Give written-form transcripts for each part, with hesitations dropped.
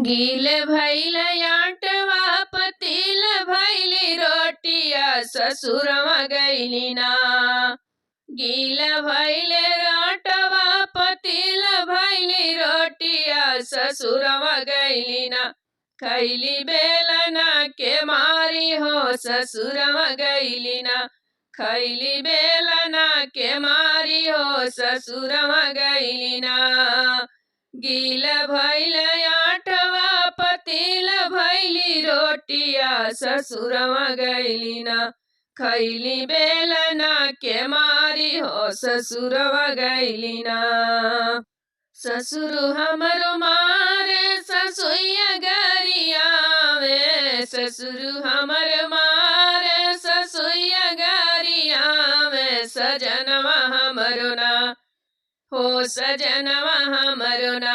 गील भइल आटवा पतील भइली रोटिया ससुरवा गइली ना। गील भइल आटवा पतील भइली रोटिया ससुरवा गइली ना। खैली बेलना के मारी हो ससुरवा गइली ना। खैली बेलना के मारी हो ससुरवा गइली ना। गील भइल आटवा पतील भइली रोटिया ससुरवा गइली ना। खैली बेलना के मारी हो ससुरवा गइली ना। ससुर हमरो मारे ससुइया गरियावे। ससुर हमर मारे ससुइया गरियावे। सजनवा हमरो ना हो सजनवा हमरो ना।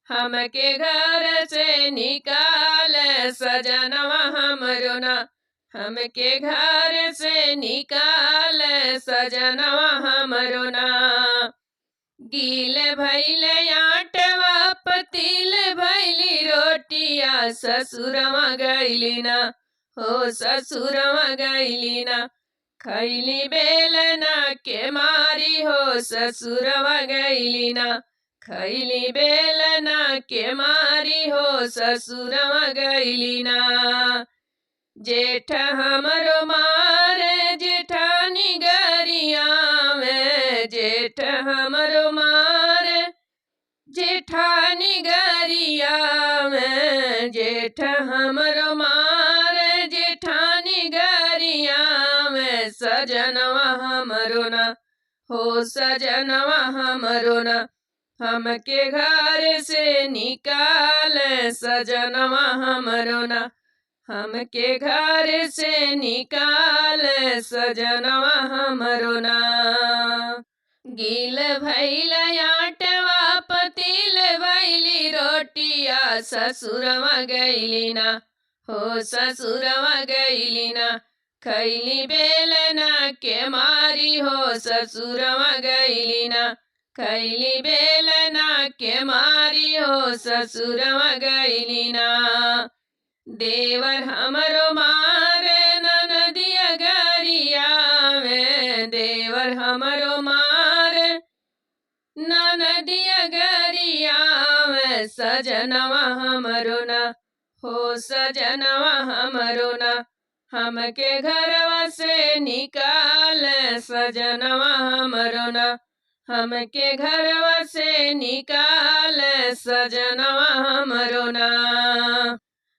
हमके घर से निकाल सजनवा हमरो ना। हमके घर से निकाल सजनवा हमरो ना। गील भइल आटवा पतील भइली रोटिया ससुरवा गइली ना हो ससुरवा गइली ना। खैली बेलना के मारी हो ससुरवा गइली ना। खैली बेलना के मारी हो ससुरवा गइली ना। जेठ हमरो मारे जेठानी गरियावे। जेठ हमरो मारे जेठानी गरियावे। जेठ हमरो मारे जेठानी गरियावे। सजनवा हमरो ना हो सजनवा हमरो ना। हमके घर से निकाल सजनवा हमरो ना। हमके घर से निकाल सजनवा हमरो ना। गील भइल आटवा पतील भइली रोटिया ससुरवा गइली ना हो ससुरवा गइली ना। खैली बेलना के मारी हो ससुरवा गइली ना। खैली बेलना के मारी हो ससुरवा गइली ना। देवर हमरो मारे ननदिया गरियावे। देवर हमरो मारे ननदिया गरियावे। सजनवा हमरो ना हो सजनवा हमरो ना। हमके घरवा से निकाल सजनवा हमरो ना। हमके घरवा से निकाल सजनवा हमरो ना।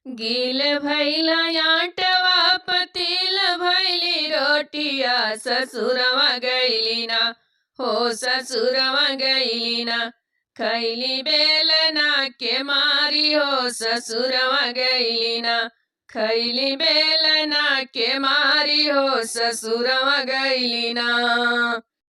गील भइल आटवा पतील भइली रोटिया ससुरवा गइली ना हो ससुरवा गइली ना। खैली बेलना के मारी हो ससुरवा गइली ना। खैली बेलना के मारी हो ससुरवा गइली ना।